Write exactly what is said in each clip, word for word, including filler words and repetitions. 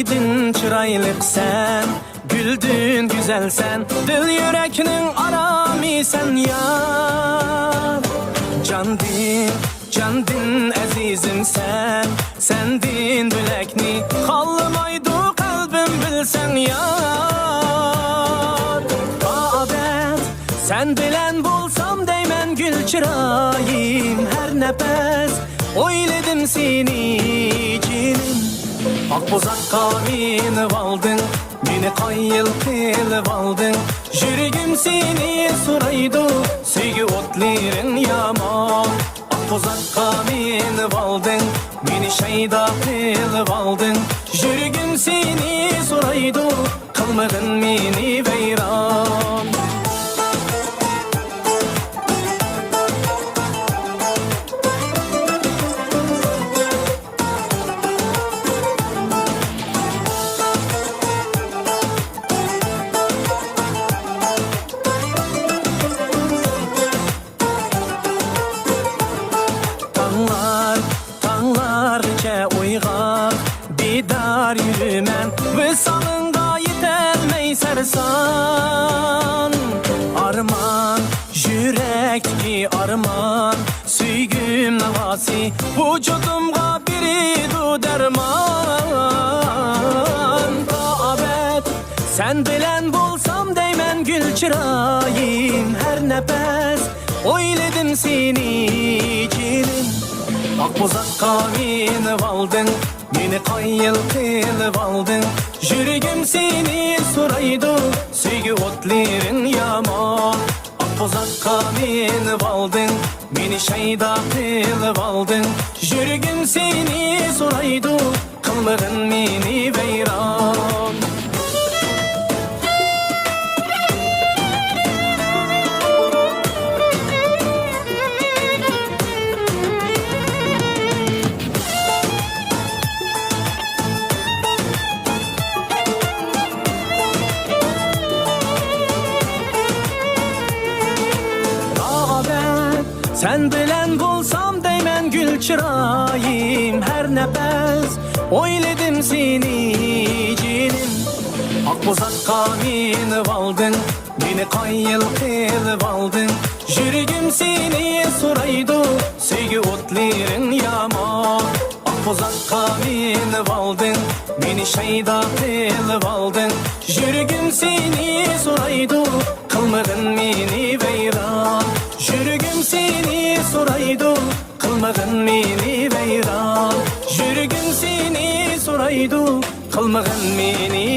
چىرايلىقسەن، گۈلدىن گۈزەلسەن، دىل يۈرەكنىڭ ئارامى سەن يار. جاندىن، جاندىن ئەزىزىمسەن، سەندىن بۆلەكنى خالىمايدۇ قەلبىم بىلسەڭ يار. ئابەت، سەن بىلەن بولسام دەيمەن گۈل چىرايىم، ھەر نەپەس ئويلىدىم سېنى جېنىم. ئاق بوزاتقا مىنىۋالدىڭ، مېنى قايىل قىلىۋالدىڭ. يۈرىكىم سېنى سورايدۇ، سۆيگۈ ئوتلىرىڭ يامان. ئاق بوزاتقا مىنىۋالدىڭ، مېنى شەيدا قىلىۋالدىڭ. يۈرىكىم سېنى سورايدۇ، قىلمىغىن مېنى ۋەيران. تاڭلار، تاڭلارغىچە ئويغاق، بىدار يۈرىمەن، ۋىسالىڭغا يېتەلمەي سەرسان. ئارمان، يۈرەكتىكى ئارمان، سۆيگۈم ناۋاسى، ۋۇجۇدۇمغا بېرىدۇ دەرمان. تا ئەبەد سەن بىلەن بولسام دەيمەن گۈل چىرايىم، ھەر نەپەس ئويلىدىم سېنى جېنىم. ئاق بوزاتقا مىنىۋالدىڭ، مېنى قايىل قىلىۋالدىڭ. يۈرىكىم سېنى سورايدۇ، سۆيگۈ ئوتلىرىڭ يامان. ئاق بوزاتقا مىنىۋالدىڭ، مېنى شەيدا قىلىۋالدىڭ. يۈرىكىم سېنى سورايدۇ، قىلمىغىن مېنى ۋەيران. ئابەت سەن بىلەن بولسام دەيمەن گۈل چىرايىم، ھەر نەپەس ئويلىدىم سېنى جېنىم. ئاق بوزاتقا مىنىۋالدىڭ، مېنى قايىل قىلىۋالدىڭ. يۈرىكىم سېنى سورايدۇ، سۆيگۈ ئوتلىرىڭ يامان. ئاق بوزاتقا مىنىۋالدىڭ، مېنى شەيدا قىلىۋالدىڭ. يۈرىكىم سېنى سورايدۇ، قىلمىغىن مېنى ۋەيران. يۈرىكىم سېنى سورايدۇ، قىلمىغىن مېنى ۋەيران. يۈرىكىم سېنى سورايدۇ، قىلمىغىن مېنى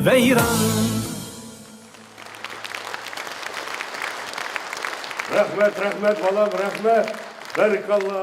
ۋەيران. رەھمەت، رەھمەت، بالام، رەھمەت. بەرىكاللا.